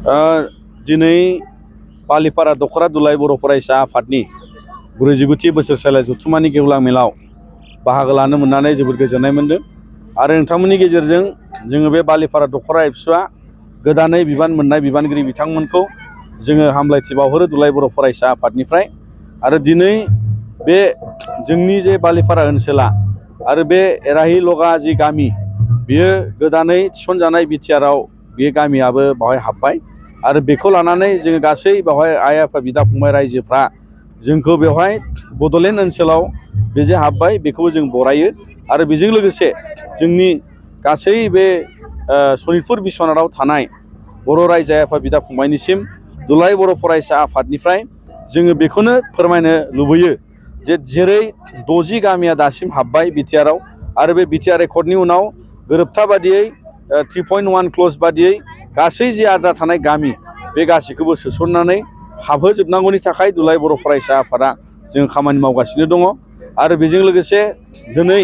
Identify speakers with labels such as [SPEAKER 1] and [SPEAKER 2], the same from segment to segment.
[SPEAKER 1] दिनै बालिपारा दखरा दुलाय बर' फरायसा आफादनि 49थि बोसोरसालिया जथुम्मानि गेवलां मेलाव बाहागो लानो मोननानै जोबोद गोजोननाय मोनदों आरो नोंथांमोननि गेजेरजों जोङो बे बालिपारा दखरा एबसुआ गोदानै बिबान मोननाय बिबानगिरि बिथांमोनखौ जोङो हामलायथि बावहरो दुलाय बर' फरायसा आफादनिफ्राय। आरो दिनै बे जोंनि जे बालिपारा ओनसोला आरो बे एराहि लगा जि गामि बियो गोदानै थिसनजानाय बिटिआरआव बे गामियाबो बावहाय हाबबाय आरो बेखौ लानानै जोङो गासै बेवहाय आइ आफा बिदा फंबाय रायजोफ्रा जोंखौ बेवहाय बड'लेण्ड ओनसोलाव बे जे हाबबाय बेखौबो जों बरायो आरो बेजों लोगोसे जोंनि गासै बे सनितपुर बिस्वनाथआव थानाय बर' रायजो आइ आफा बिदा फंबायनिसिम दुलाराय बर' फरायसा आफादनिफ्राय जोङो बेखौनो फोरमायनो लुबैयो जे जेरै 60 गामिया दासिम हाबबाय बिटिआरआव आरो बे बिटिआर रेकर्डनि उनाव गोरोबथा बादियै 3.1 क्लज बादियै गासै जे आद्रा थानाय गामि बे गासैखौबो सोसननानै हाबहोजोबनांगौनि थाखाय दुलाराय बर' फरायसा आफादा जों खामानि मावगासिनो दङ। आरो बेजों लोगोसे दिनै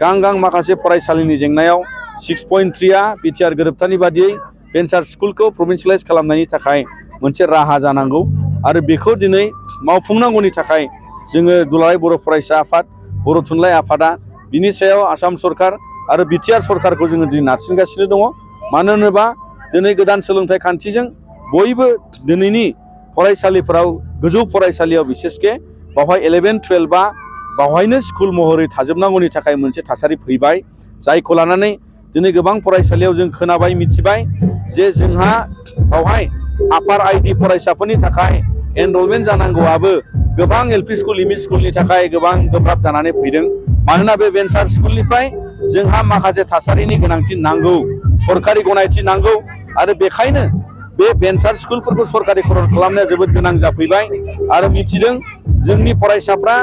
[SPEAKER 1] गां माखासे फरायसालिनि जेंनायाव 6.3आ बिटिआर गोरोबथानि बादियै भेन्सार स्कुलखौ प्रभिन्सियेलाइज खालामनायनि थाखाय मोनसे राहा जानांगौ आरो बेखौ दिनै मावफुंनांगौनि थाखाय जोङो दुलाराय बर' फरायसा आफाद बर' थुनलाइ आफादा बिनि सायाव आसाम सरकार आरो बिटिआर सरकारखौ जोङो दिनै नारसिनगासिनो दङ। मानो होनोबा दिनै गोदान सोलोंथाइ खान्थिजों बयबो दिनैनि फरायसालिफोराव गोजौ फरायसालियाव बिसेसके बावहाय 11-12आ बावहायनो स्कुल महरै थाजोबनांगौनि थाखाय मोनसे थासारि फैबाय जायखौ लानानै दिनै गोबां फरायसालियाव जों खोनाबाय मिथिबाय जे जोंहा बावहाय आपार आइडि फरायसाफोरनि थाखाय एनरलमेन्ट जानांगौआबो गोबां एलपि स्कुल एमइ स्कुलनि थाखाय गोबां गोब्राब जानानै फैदों। मानोना बे भेन्सार स्कुलनिफ्राय जोंहा माखासे थासारिनि गोनांथि नांगौ, सरकारि गनायथि नांगौ आरो बेखायनो बे भेन्सार स्कुलफोरखौ सरकारिकरन खालामनाया जोबोद गोनां जाफैबाय आरो मिथिदों जोंनि फरायसाफ्रा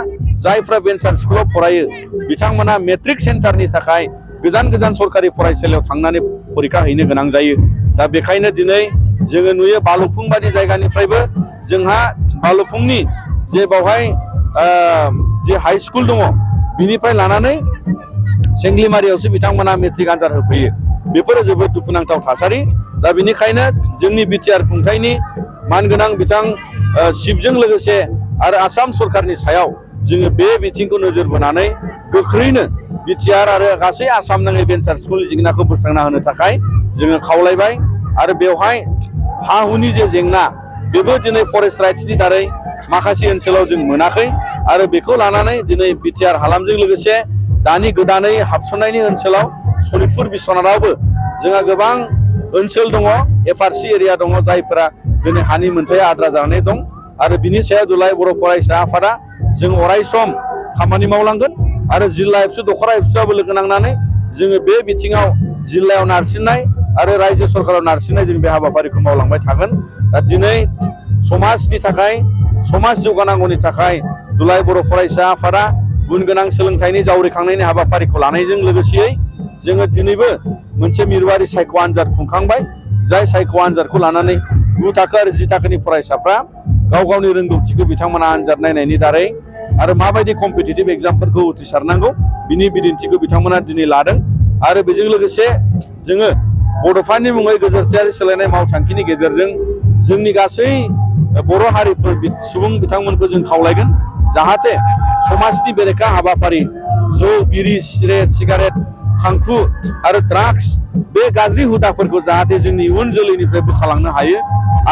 [SPEAKER 1] जायफ्रा भेन्सार स्कुलाव फरायो बिथांमोना मेट्रिक सेन्टारनि थाखाय गोजान सरकारि फरायसालियाव थांनानै फरिखा हैनो गोनां जायो। दा बेखायनो दिनै जोङो नुयो बालुफुं बादि जायगानिफ्रायबो जोंहा बालुफुंनि जे बावहाय जे हाइ स्कुल दङ बिनिफ्राय लानानै सेंग्लिमारियावसो बिथांमोना मेट्रिक आनजाद होफैयो। बेफोरो जोबोद दुखुनांथाव थासारि। दा बेनिखायनो जोंनि बिटिआर खुंथायनि मानगोनां बिथां चिफजों लोगोसे आरो आसाम सरकारनि सायाव जोङो बे बिथिंखौ नोजोर बोनानै गोख्रैनो बिटिआर आरो गासै आसाम नाङै भेन्सार स्कुलनि जेंनाखौ बोस्रांना होनो थाखाय जोङो खावलायबाय। आरो बेवहाय हा हुनि जे जेंना बेबो दिनै फरेस्ट राइट्सनि दारै माखासे ओनसोलाव जों मोनाखै आरो बेखौ लानानै दिनै बिटिआर हालामजों लोगोसे दानि गोदानै हाबसननायनि ओनसोलाव सनितपुर बिस्वनाथआवबो जोंहा गोबां ओनसोल दङ, एफआरसि एरिया दङ जायफोरा दिनै हानि मोनथाया आद्रा जानानै दं आरो बिनि सायाव दुलाराय बर' फरायसा आफादा जों अराय सम खामानि मावलांगोन आरो जिल्ला एबसु दखरा एबसुआबो लोगो नांनानै जोङो बे बिथिङाव जिल्लायाव नारसिननाय आरो रायजो सरकाराव नारसिननाय जों बे हाबाफारिखौ मावलांबाय थागोन। दा दिनै समाजनि थाखाय समाज जौगानांगौनि थाखाय दुलाराय बर' फरायसा आफादा गुन गोनां सोलोंथाइनि जावरिखांनायनि हाबाफारिखौ लानायजों लोगोसेयै जोङो दिनैबो मोनसे मिरुआरि सायख' आनजाद खुंखांबाय। जाय सायख' आनजादखौ लानानै 9 थाखो आरो 10 थाखोनि फरायसाफ्रा गावनि रोंगौथिखौ बिथांमोना आनजाद नायनायनि दारै आरो माबायदि कम्पिटिटिभ एग्जामफोरखौ उथ्रिसारनांगौ बिनि बिदिन्थिखौ बिथांमोना दिनै लादों। आरो बेजों लोगोसे जोङो बड'फानि मुङै गोजोरथायारि सोलायनाय मावथांखिनि गेजेरजों जोंनि गासै बर' हारिफोर सुबुं बिथांमोनखौ जों खावलायगोन जाहाथे समाजनि बेरेखा हाबाफारि जौ बिरि सिगारेट थांखु आरो ड्राग्स बे गाज्रि हुदाफोरखौ जाहाथे जोंनि इयुन जोलैनिफ्राय बोखालांनो हायो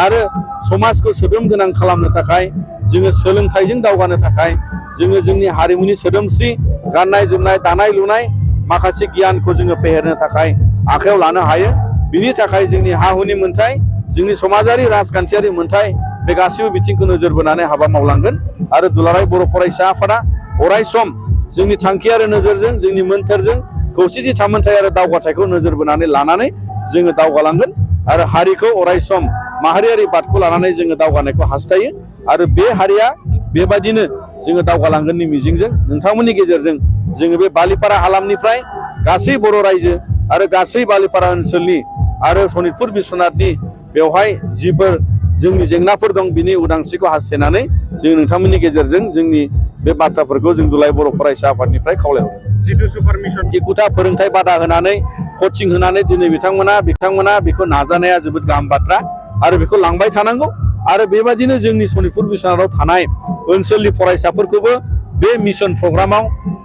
[SPEAKER 1] आरो समाजखौ सोद्रोम गोनां खालामनो थाखाय जोङो सोलोंथाइजों दावगानो थाखाय जोङो जोंनि हारिमुनि सोदोमस्रि गाननाय जोमनाय दानाय लुनाय माखासे गियानखौ जोङो फेहेरनो थाखाय आखायाव लानो हायो। बिनि थाखाय जोंनि हा हुनि मोनथाय जोंनि समाजारि राजखान्थियारि मोनथाय बे गासैबो बिथिंखौ नोजोर बोनानै हाबा मावलांगोन आरो दुलाराय बर' फरायसा आफादा अराय सम जोंनि थांखि आरो नोजोरजों जोंनि मोन्थोरजों खौसेथि थामोनथाय आरो दावगाथायखौ नोजोर बोनानै लानानै जोङो दावगालांगोन आरो हारिखौ अराय सम माहारियारि बादखौ लानानै जोङो दावगानायखौ हास्थायो आरो बे हारिया बेबायदिनो जोङो दावगालांगोननि मिजिंजों नोंथांमोननि गेजेरजों जोङो बे बालिपारा हालामनिफ्राय गासै बर' रायजो आरो गासै बालिपारा ओनसोलनि आरो सनितपुर बिस्वनाथनि बेवहाय जिफोर जोंनि जेंनाफोर दं बिनि उदांस्रिखौ हास्थायनानै जों नोंथांमोननि गेजेरजों जोंनि बे बाथ्राफोरखौ जों दुलाराय बर' फरायसा आफादनिफ्राय खावलायहरो। जिथु सुपार मिशन एखुथा फोरोंथाय बादा होनानै कचिं होनानै दिनै बिथांमोना बेखौ नाजानाया जोबोद गाहाम बाथ्रा आरो बेखौ लांबाय थानांगौ आरो बेबादिनो जोंनि सनितपुर बिस्वनाथाव थानाय ओनसोलनि फरायसाफोरखौबो बे मिशन प्रग्रामाव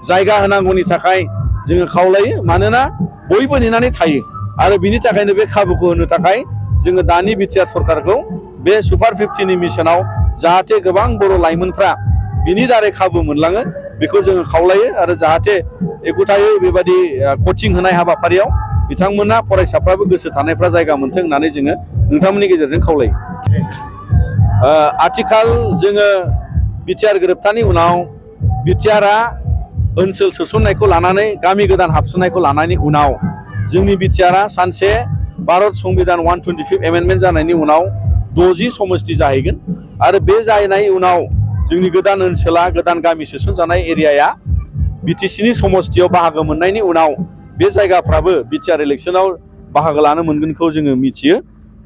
[SPEAKER 1] जायगा होनांगौनि थाखाय जोङो खावलायो मानोना बयबो नेनानै थायो आरो बिनि थाखायनो बे खाबुखौ होनो थाखाय जोङो दानि बिटिआर सरकारखौ बे सुपार 50नि मिशनाव जाहाथे गोबां बर' लाइमोनफ्रा बिनि दारै खाबु मोनलाङो बेखौ जोङो खावलायो आरो जाहाथे एखुथायै बेबायदि कचिं होनाय हाबाफारियाव बिथांमोना फरायसाफ्राबो गोसो थानायफ्रा जायगा मोनथों होननानै जोङो नोंथांमोननि गेजेरजों खावलायो। आथिखाल जोङो बिटिआर गोरोबथानि उनाव बिटिआरआ ओनसोल सोसननायखौ लानानै गामि गोदान हाबसननायखौ लानायनि उनाव जोंनि बिटिआरआ सानसे भारत संबिधान 125 एमेन्डमेन्ट जानायनि उनाव 60 समस्ति जाहैगोन आरो बे जानायनि उनाव जोंनि गोदान ओनसोला गोदान गामि सोसनजानाय एरियाया बिटिसिनि समस्तियाव बाहागो मोननायनि उनाव बे जायगाफ्राबो बिटिआर इलेक्सनाव बाहागो लानो मोनगोनखौ जोङो मिथियो।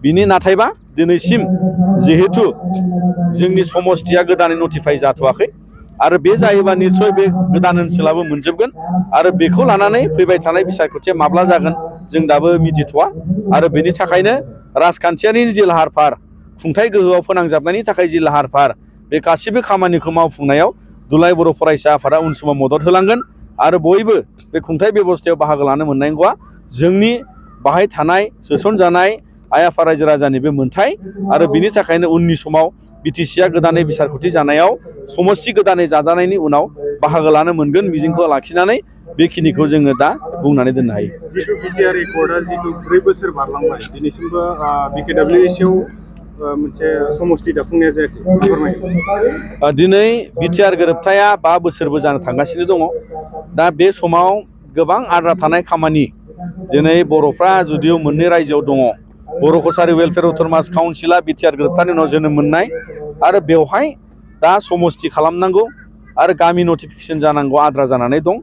[SPEAKER 1] बिनि नाथायबा दिनैसिम जिहेतु जोंनि समस्तिया गोदानै नटिफाइ जाथ'वाखै आरो बे जायोबा निस्सय बे गोदान ओनसोलाबो मोनजोबगोन आरो बेखौ लानानै फैबाय थानाय बिसायख'थिया माब्ला जागोन जों दाबो मिथिथ'वा आरो बेनि थाखायनो राजखान्थियारि जि लाहार फाहार खुंथाय गोहोआव फोनांजाबनायनि थाखाय जि लाहार फाहार बे गासिबो खामानिखौ मावफुंनायाव दुलाय बर' फरायसा आफादा उन समाव मदद होलांगोन आरो बयबो बे खुंथाय बेबस्थायाव बाहागो लानो मोननांगौआ जोंनि बाहाय थानाय सोसनजानाय आइ आफा रायजो राजानि बे मोन्थाय आरो बिनि थाखायनो उननि समाव बिटिसिआ गोदानै बिसायख'थि जानायाव समस्ति गोदानै जाजानायनि उनाव बाहागो लानो मोनगोन मिजिंखौ लाखिनानै बेखिनिखौ जोङो दा बुंनानै दोननो हायो।
[SPEAKER 2] जितु बिटिआर एकर्डआ जितु 4 बोसोर बारलांबाय दिनैसिमबो बिकेडब्लिउएसआव मोनसे समस्ति दाफुंनाया जायाखै फोरमायदों।
[SPEAKER 1] दिनै बिटिआर गोरोबथाया 5 बोसोरबो जानो थांगासिनो दङ। दा बे समाव गोबां आद्रा थानाय खामानि दिनै बर'फ्रा जुदिअ मोननै रायजोआव दङ बर' कसारि वेलफेयार अट'नमास काउन्सिला बिटिआर गोरोबथानि उनाव जोनोम मोननाय आरो बेवहाय दा समस्ति खालामनांगौ आरो गामि नटिफिकेसन जानांगौ आद्रा जानानै दं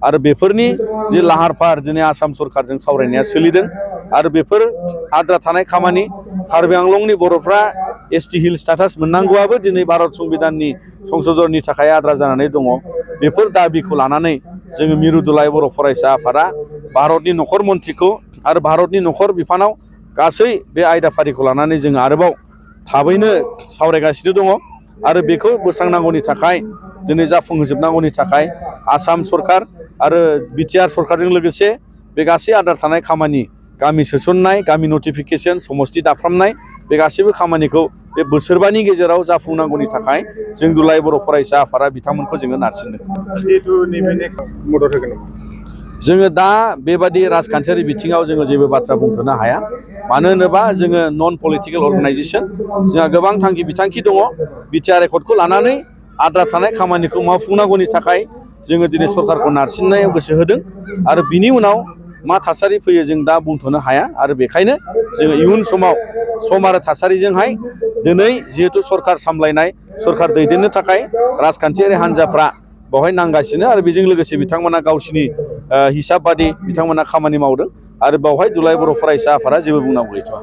[SPEAKER 1] आरो बेफोरनि जि लाहार फाहार दिनै आसाम सरकारजों सावरायनाया सोलिदों आरो बेफोर आद्रा थानाय खामानि कार्बि आंलंनि बर'फ्रा एसटि हिल स्टेटास मोननांगौआबो दिनै भारत संबिधाननि संशोधननि थाखाय आद्रा जानानै दङ। बेफोर दाबिखौ लानानै जोङो मिरु दुलाय बर' फरायसा आफादा भारतनि नखर मन्थ्रिखौ आरो भारतनि नखर बिफानाव गासै बे आयदाफारिखौ लानानै जोङो आरोबाव थाबैनो सावरायगासिनो दङ आरो बेखौ बोस्रांनांगौनि थाखाय दिनै जाफुंहोजोबनांगौनि थाखाय आसाम सरकार आरो बिटिआर सरकारजों लोगोसे बे गासै आद्रा थानाय खामानि गामि सोसननाय गामि नटिफिकेसन समस्ति दाफ्रामनाय बे गासैबो खामानिखौ बे बोसोरबानि गेजेराव जाफुंनांगौनि थाखाय जों दुलाय बर' फरायसा आफादा बिथांमोनखौ जोङो नारसिनदों।
[SPEAKER 2] जितु नैबे नेक्स्ट मदद होगोन
[SPEAKER 1] जोङो दा बेबादि राजखान्थियारि बिथिङाव जोङो जेबो बाथ्रा बुंथ'नो हाया मानो होनोबा जोङो नन पलिटिकेल अर्गानाइजेसन जोंहा गोबां थांखि बिथांखि दङ बिटिआर एकर्डखौ लानानै आद्रा थानाय खामानिखौ मावफुंनांगौनि थाखाय जोङो दिनै सरकारखौ नारसिननायाव गोसो होदों आरो बिनि उनाव मा थासारि फैयो जों दा बुंथ'नो हाया आरो बेखायनो जोङो इयुन समाव सम आरो थासारिजोंहाय दिनै जिहेतु सरकार सामलायनाय सरकार दैदेननो थाखाय राजखान्थियारि हान्जाफ्रा बेवहाय नांगासिनो आरो बेजों लोगोसे बिथांमोना गावसिनि हिसाब बादि बिथांमोना खामानि मावदों आरो बेवहाय दुलाय बर' फरायसा आफादा जेबो बुंनांगौ गैथ'आ।